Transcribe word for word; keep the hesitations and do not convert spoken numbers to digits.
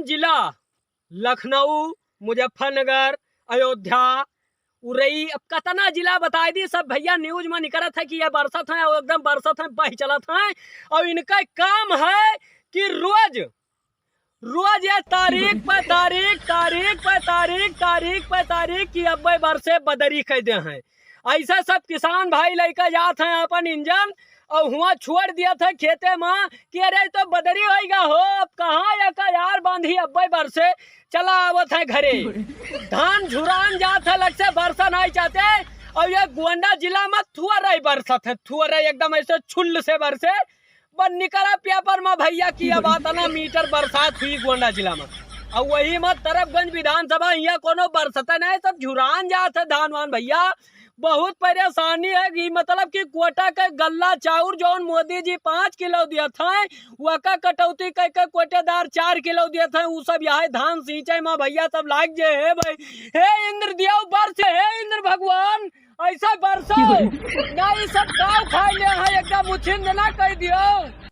जिला लखनऊ, मुजफ्फरनगर, अयोध्या, उरई, अब कतना जिला बताइ दी, सब भइया news मा निकरत है कि ये बरसत है, और एकदम बरसत है, बहि चलत है। और इनका काम है कि रोज, रोज ये तारीख पे तारीख, तारीख पे तारीख, तारीख पे तारीख कि अब्बे बरसे, बदरी कइ दे हैं। अइसे सब किसान भाई लइके जात हैं अपन इंजन और हुआँ छोड़ दियत है खेते मा कि अरे तो बदरी होइगा हो, अब कहाँ एका यार बांधी, अब्बे बरसे, चला आवत है घरे। धान झुरान जात है, लग से बरसा नाहीं चाहते। और ये गोंडा जिला मा थुअरे बरसत है, थुअरे एकदम अइसे छुल्ल से बरसे, बस निकरा paper मा भइया कि अब अतना मीटर बरसात हुई गोंडा जिला मा। और वही मा तरफगंज विधानसभा, हियाँ कोनो बरसत नाहीं, सब झुरान जात है धान वान भइया। बहुत परेशानी है कि मतलब कि कोटा के गल्ला चाउर जौन मोदी जी पाँच किलो दियत हैं, वका कटौती कइ के कोटेदार चार किलो दियत हैं, उ सब यहै धान सींचे मा भइया सब लाग जे है भाई। हे इंद्र देव बरस, हे इंद्र भगवान, अइसे बरसो, नाहीं सब काव खाइ ले हैं, एकदम उछिंद ना कइ दियो।